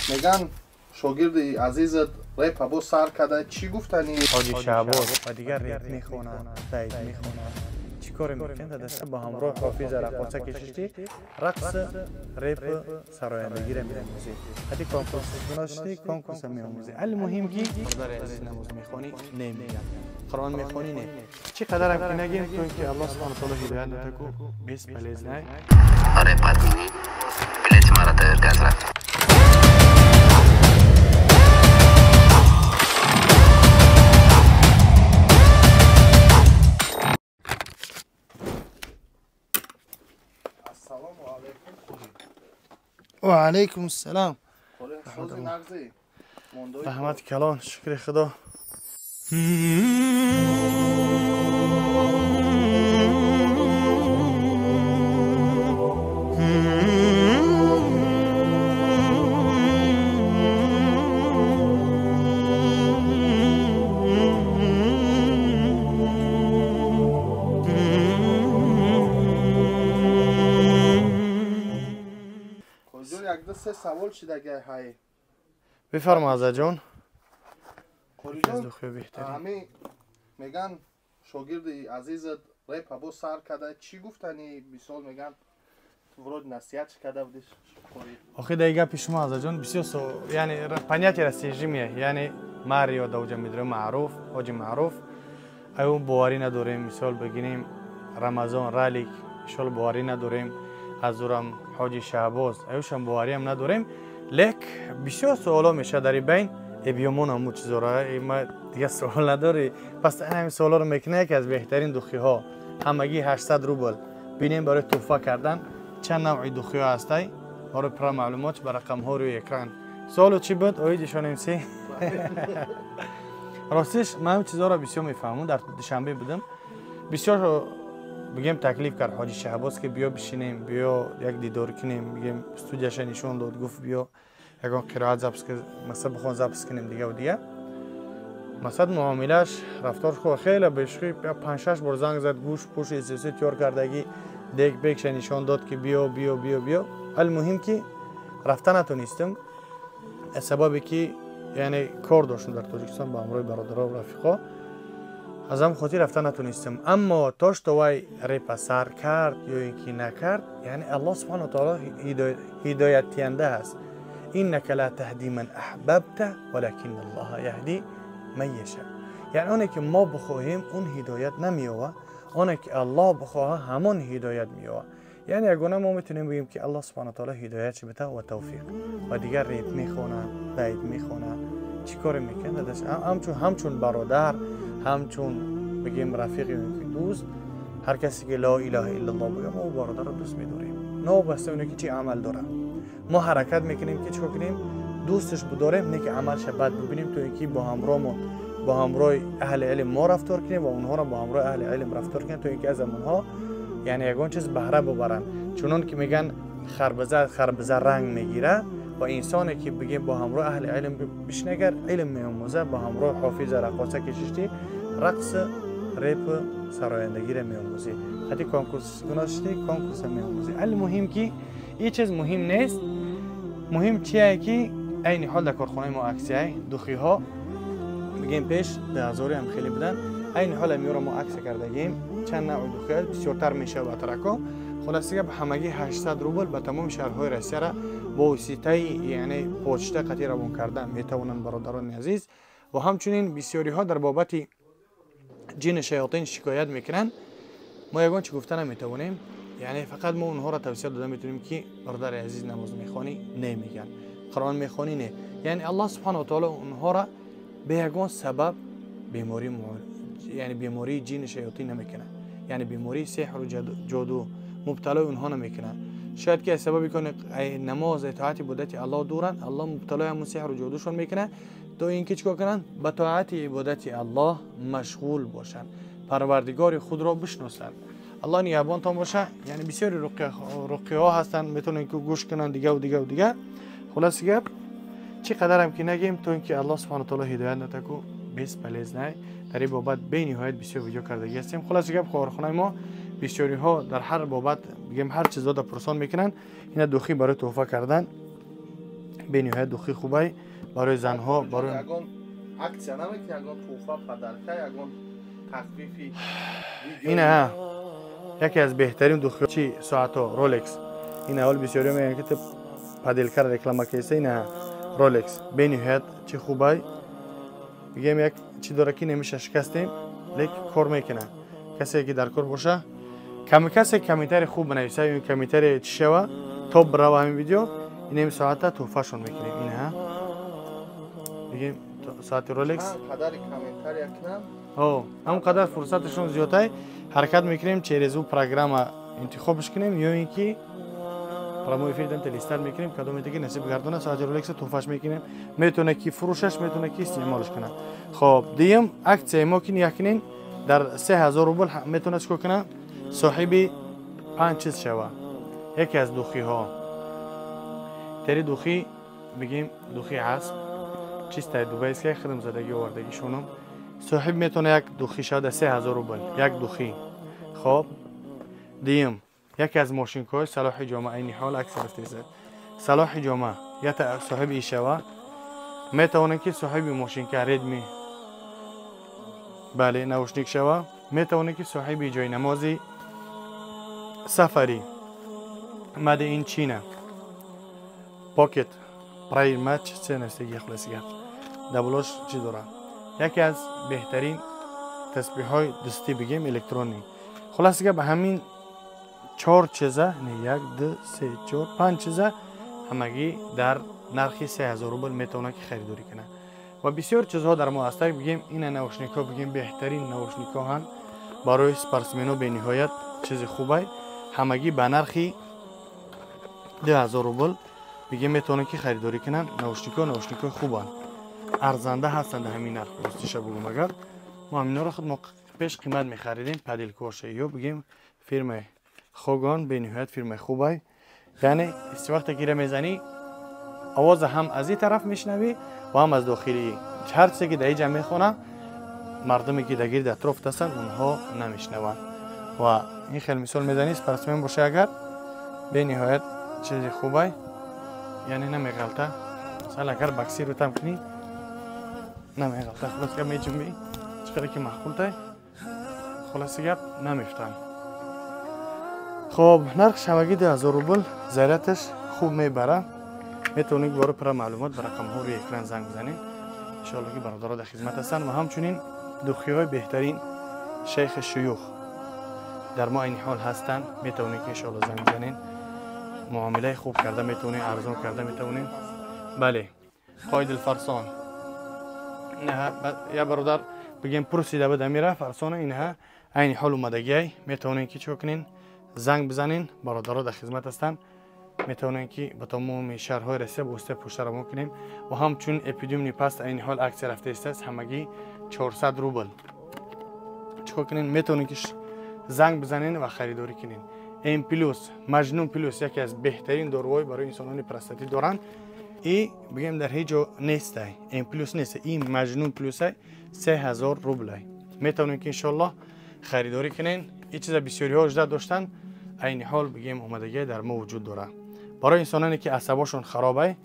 Меган шогирди азизат репа бо сар када чӣ гуфтани? Ҳоҷи Шаҳбоз ва дигар реп мехонад, байт мехонад. Чӣ коре мекунад? Даста бо ҳамроҳ ҳофиза раққоса кешишти рақс реп сарояндагиро меомӯзӣ. Ҳати конкурс гуношти конкурса меомӯзӣ. Алмуҳим ки бародари азиз намоз мехонӣ не мегӯяд. Қуръон мехонӣ не. Чӣ қадарам ки нагем то ин ки Аллоҳ субҳанаҳу ва таъоло ҳидоят натаку бесполезно. Реп отмени. Билети мара тайёр газра. Ва алайкум ассалом. Раҳмат калон, шукри Худо. Се савол шидаги ҳай. Бифарма Азаҷон. Қориҷон, ҳами меган шогирди азизат репа бо сар када чӣ гуфтани? Мисол меган вроде насиҳат када будиш. Охи дар гапи шумо Азаҷон бисёр яъне понятие растяжимое, яъне Марио даоҷа медорем маъруф, ҳоҷи маъруф. Аю боварӣ надорем, мисол бигирем Рамазон Ралик, иншоалло боварӣ надорем. Аз урам ҳоҷи Шаҳбоз, аюшам бовариам надорем. Лек бисёр суоло мешавад дар ин байн. Эбиёмон ҳамун чизора, ма дигар суол надорӣ. Пас ҳамин суолоро мекунад яке аз беҳтарин духиҳо. Ҳамагӣ 800 рубл. Бинем барои тӯҳфа кардан чанд навъи духиҳо ҳастай. Барои пурра маълумот ба рақамҳо рӯи экран. Суолу чӣ буд? Оид ишонем си. Ростиш ман ҳамин чизоро бисёр мефаҳмам. Дар Душанбе будам. Бисёр бигем таклиф кард ҳоҷи Шаҳбоз ки биё бишинем, биё як дидор кунем, бигем студияша нишон дод, гуфт биё ягон қироат запис масалан бихон запис кунем дига ва дига. Масалан муомилааш рафторш хуб, хеле бешухӣ 5-6 бор занг зад, гӯш пӯш эсэсэ тиёр кардагӣ, дек бекша нишон дод ки биё биё биё биё. Алмуҳим ки рафта натонистам аз сабабе ки яъне кор доштам дар Тоҷикистон ба ҳамроҳи бародаро ва рафиқо. Аз ҳам хотир рафта натонистам. Аммо то что вай репа сар кард ё ин ки накард, яъне Аллоҳ субҳанаҳу ва таъоло ҳидоятдиҳанда ҳаст. Иннака ла таҳди ман аҳбабта валакинна Аллоҳа яҳди ман яша. Яъне оне ки мо бихоҳем он ҳидоят намеёва, оне ки Аллоҳ бихоҳа ҳамон ҳидоят меёва. Яъне ягона мо метавонем бигӯем ки Аллоҳ субҳанаҳу ва таъоло ҳидоят бита ва тавфиқ. Ва дигар реп мехона, байт мехона, чӣ коре мекунад? Ҳамчун бародар, ҳамчун бигем рафиқ ё ки дӯст, ҳар касе ки ло илаҳа иллаллоҳ бигӯяд, мо бародарро дӯст медорем. Новобаста оне ки чӣ амал дорад. Мо ҳаракат мекунем ки чӣ кор кунем, дӯсташ бидорем, не ки амалша бад бибинем, то ин ки бо ҳамроҳмон бо ҳамроҳи аҳли илм мо рафтор кунем ва онҳоро бо ҳамроҳи аҳли илм рафтор кунем, то ин ки аз онҳо яъне ягон чиз баҳра бибаранд. Чунон ки мегӯянд харбиза харбиза ранг мегирад ва инсоне ки бигем бо ҳамроҳи аҳли илм бишнагар илм меомӯзад, бо ҳамроҳи ҳофиза раққоса кешишти рақс реп сарояндагиро меомӯзӣ. Ҳати конкурс гуношти конкурса меомӯзӣ. Алмуҳим ки ин чиз муҳим нест. Муҳим чие ки айни ҳол дар корхонаи мо аксияй духиҳо бигем пеш 2000 ҳам хеле буданд. Айни ҳол амиёро мо аксия кардагем. Чанд навъи духиҳо бисёртар мешавад ба тарако. Хулоса гап ҳамагӣ 800 рубл ба тамоми шаҳрҳои Россияра бо воситаи яъне почта қатъи равон кардан метавонанд бародарони азиз. Ва ҳамчунин бисёриҳо дар бобати ҷини шаётин шикоят мекунанд. Мо ягон чӣ гуфта наметавонем. Яъне фақат мо онҳоро тавсия дода метавонем ки бародари азиз намоз мехонӣ не мегӯянд, Қуръон мехонӣ не. Яъне Аллоҳ субҳанаҳу ва таъоло онҳоро бе ягон сабаб беморӣ яъне бемории ҷини шаётин намекунад, яъне бемории сеҳру ҷоду мубталои онҳо намекунад. Шояд ки аз сабаби ки намоз итоати ибодати Аллоҳ дуранд, Аллоҳ мубталои ҳамун сеҳру ҷодушон мекунад то ин ки чӣ кор кунанд? Ба тоати ибодати Аллоҳ машғул бошанд, парвардигори худро бишносанд. Аллоҳ нигаҳбонтон боша. Яъне бисёри руқияҳо ҳастанд, метавонед ки гӯш кунанд дигаву дигаву дигар. Хулоси гап чӣ қадарам ки нагем то ин ки Аллоҳ субҳанаҳу ва таъоло ҳидоят натаку бесполезно. Дар ин бобат бениҳоят бисёр видео кардагӣ ҳастем. Хулоси гап корхонаи мо бисёриҳо дар ҳар бобат бигем ҳар чиз дода пурсон мекунанд. Ина духӣ барои тӯҳфа кардан Бениҳоят духи хубай барои занҳо, барои ягон акция намекунӣ, ягон туҳфа, подарка, ягон тахфифи? Ина яке аз беҳтарин духи чи соатҳо Rolex. Ина ҳол бисёриҳо мегӯянд, ки ту поделкара реклама кеста. Ина Rolex бениҳоят чи хубай. Бигем, як чи дора, ки немиша шикастем, лек кор мекунад. Касе ки дар кор боша, касе комментари хуб бинависа ё комментари чӣ шава, топ бирава ҳамин видео, инами соата туҳфашон мекунем. Ина бигем, соати Rolex. Ҳамон қадар фурсаташон зиёдтай. Ҳаракат мекунем, через ӯ программа интихобш кунем ё ин ки прямой эфир дам телистар мекунем. Кадомете ки насиб гардона, соати Rolex туҳфаш мекунем. Метавона ки фурӯшаш, метавона ки истеъмолш кунад. Хоб, дуюм акцияи мо ки нигоҳ кунем, дар 3000 рубл метавонад чикор кунад? Соҳиби панҷ чиз шава. Яке аз духиҳо, тери духи, бигем, духи асп, чистай дубайская, хидм задагӣ овардагишонам. Соҳиб метавона як духи шава дар 3000 рубл, як духи. Хоб, дуюм яке аз мошинкаҳои Салоҳи Ҷома, айни ҳол акция рафтеса Салоҳи Ҷома, ята соҳиби ишава. Метавонад ки соҳиби мошинка Редми, бале, наушник шава. Метавонад ки соҳиби ҷои намози сафарӣ made in China Pocket Prayer Match се навистагӣ. Хулоси гап, даблош чӣ дорад? Яке аз беҳтарин тасбиҳҳои дӯстӣ, бигем, электронӣ. Хулоси гап, ҳамин чор чиза, не, як, ду, се, чор, панҷ чиза ҳамагӣ дар нархи 3000 рубл метавонад ки харидорӣ кунад. Ва бисёр чизҳо дар мо ҳастак. Бигем, ина наушникҳо, бигем, беҳтарин наушникҳо ҳанд барои спортсмено, бениҳоят чизи хубай. Ҳамагӣ ба нархи 2000 рубл, бигем, метавонад ки харидорӣ кунанд. Наушникҳо, наушникҳои хубанд, арзанда ҳастанд ҳамин нарх. Ростиша бугум, агар мо ҳаминҳоро худ мо пеш қимат мехаридем, поделкоша ё бигем, фирмаи Хогон бениҳоят фирмаи хубай. Яъне вақте ки ира мезанӣ, овоза ҳам аз ин тараф мешунавӣ ва ҳам аз дохилии. Ҳар чизе ки дар инҷа мехонам, мардуме ки дар гирди атрофт ҳастанд, онҳо намешунаванд. Ва ин хел мисол мезанӣ, спортсмен боша агар, бениҳоят чизи хубай, яъне намеғалта. Масалан, агар боксиру там кунӣ, намеғалта. Хулоси гап, меҷунбӣ, чӣ қадар ки маъқултай. Хулоси гап, намефтанд. Хоб, нархш ҳамагӣ 2000 рубл, зарядаш хуб мебара. Метавонед барои пурра маълумот ба рақамҳо рӯи экран занг бизанед. Иншоалло ки бародаро дар хизмат ҳастанд. Ва ҳамчунин духиҳои беҳтарин Шайхи Шуюх дар мо айни ҳол ҳастанд. Метавонед ки иншоалло занг бизанед, муомилаи хуб карда метавонем, арзон карда метавонем. Бале, Қоидилфарсон я бародар, бигем, пурсида буд амира Фарсона, инҳа айни ҳол омадагиай. Метавонед ки чико кунед? Занг бизанед, бародаро дар хизмат ҳастанд. Метавонем ки ба тамоми шаҳрҳои Россия ба воситаи почта равон кунем. Ва ҳамчунин эпидемни паст айни ҳол акция рафта истааст, ҳамагӣ 400 рубл. Чикор кунед? Метавонед ки занг бизанед ва харидорӣ кунед. М плюс, Маҷнун плюс, яке аз беҳтарин доруҳои барои инсонони простатит доранд и бигем, дар ҳеҷ ҷо нестай М плюс нест, и Маҷнун плюсай, 3000 рублай. Метавонед ки иншоаллоҳ харидорӣ кунед. Ин чиза бисёриҳо жда доштанд, айни ҳол, бигем, омадагӣ дар мо вуҷуд дорад. Барои инсононе ки асабошон харобай,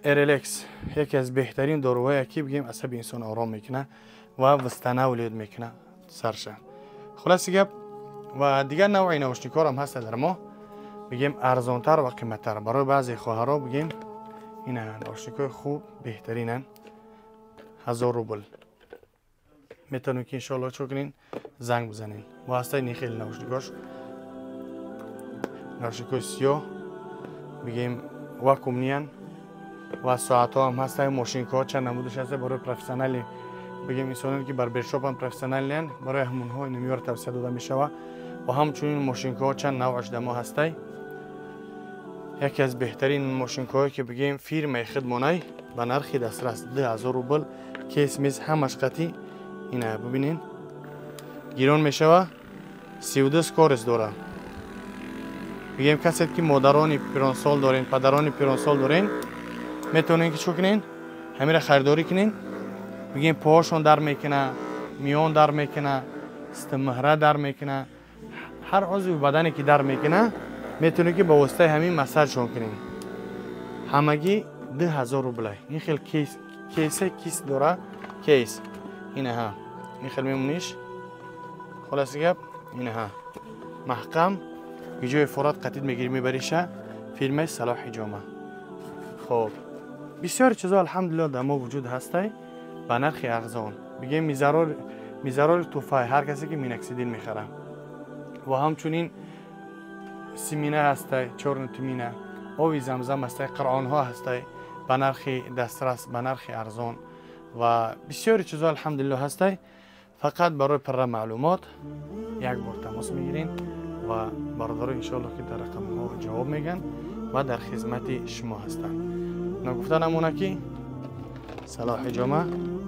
Эрелекс яке аз беҳтарин доруҳое ки, бигем, асаби инсон ором мекунад ва восстанавливает мекунад сарша. Хулоси гап, ва дигар навъи наушникҳоам ҳаста дар мо, бигем, арзонтар ва қиматтар. Барои баъзе хоҳаро, бигем, ина наушникҳои хуб, беҳтаринанд, 1000 рубл. Метавонед ки иншоалло чо кунед? Занг бизанед. Ва ҳастаи ни хеле наушникҳош, наушникҳои сиёҳ, бигем, вакуумниян. Ва соатҳо ҳам ҳастанд, мошинкаҳо чанд намудаш ҳаста барои профессионали, бигем, инсононе ки барбершопам, профессионалиян, барои ҳамонҳо инамиёро тавсия дода мешавад. Ва ҳамчунин мошинкаҳо чанд навъаш дар мо ҳастай. Яке аз беҳтарин мошинкаҳое ки, бигем, фирмаи хидмонай, ба нархи дастрас 2000 рубл, кесмис ҳамаш қатӣ. Ина бибинен, гирон мешава, 32 скорость дора. Бигем, касе ки модарони пиронсол дорен, падарони пиронсол дорен, метавонен ки чӣ кунен? Ҳамира харидорӣ кунен. Бигем, поҳошон дар мекуна, миён дар мекуна, стимаҳра дар мекуна, ҳар узви бадане ки дар мекуна, метавонед ки ба воситаи ҳамин массажшон кунем. Ҳамагӣ 2000 рублай. Ин хел кейс, кейсе кис дора, кейс. Инаҳа. Ин хел мемониш. Холаси гап, инаҳа. Маҳкам, ҷои форат қатид мегирӣ мебариша фирмаи Салоҳ Ҳиҷома. Хоб. Бисёр чизо алҳамдулиллоҳ дар мо вуҷуд ҳастай ба нархи арзон. Бигем мизарори туфай ҳар касе ки миноксидил мехара. Ва ҳамчунин семена ҳастай, чёрный тмина, оби замзам ҳастай, қуръонҳо ҳастай ба нархи дастрас, ба нархи арзон ва бисёри чизо алҳамдулиллоҳ ҳастай. Фақат барои пурра маълумот як бор тамос мегирин ва бародаро иншоаллоҳ ки дар рақамҳо ҷавоб мегӯянд ва дар хизмати шумо ҳастанд. Ногуфта намона ки Салоҳ Ҳиҷома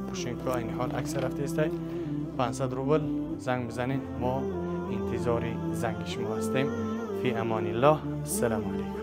Пушинко айни ҳол аксия рафтаистай 500 рубл. Занг бизанед, мо интизори занги шумо ҳастем. Фи амониллоҳ, ассалому алайкум.